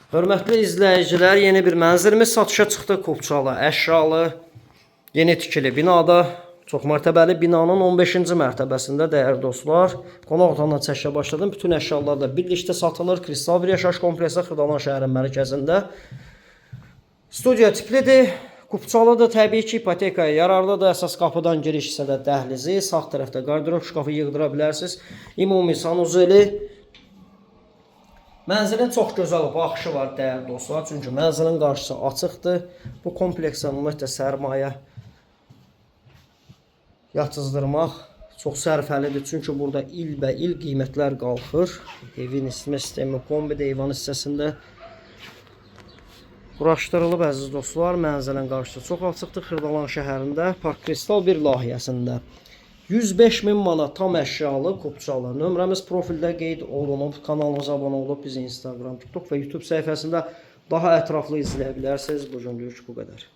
Hörmətli izləyicilər, yeni bir mənzilimiz satışa çıxdı. Kupçalı, əşyalı, yeni tikili binada, çox mərtəbəli binanın 15-ci mərtəbəsində, dəyərli dostlar. Qonaq otağından çəkişə başladım. Bütün əşyalar da birlikdə satılır. Kristal bir yaşayış kompleksi Xırdalan şəhərin mərkəzində. Studiya tiplidir. Kupçalıdır, təbii ki, ipotekaya yararlıdır. Əsas qapıdan giriş hissədə dəhlizi, sağ tərəfdə qardırob şkafı yığdıra bilərsiniz. Ümumi sanuzeli. Mənzilin çox gözəl baxışı var, dəyərli dostlar. Çünki mənzilin qarşısı açıqdır. Bu kompleksə ümumiyyətlə sərmayə yatızdırmaq çox sərfəlidir. Çünki burada ilbəil qiymətlər qalxır. Evin isitmə sistemi kombi də eyvan hissəsində quraşdırılıb, əziz dostlar. Mənzilin qarşısı çox açıqdır. Xırdalan şəhərində Park Kristal bir layihəsində. 105 min manat, tam əşyalı, kupçalı. Nömrəmiz profildə qeyd olunub. Kanalımıza abunə olub bizi Instagram, TikTok və YouTube səhifəsində daha ətraflı izləyə bilərsiniz. Bu günlük bu qədər.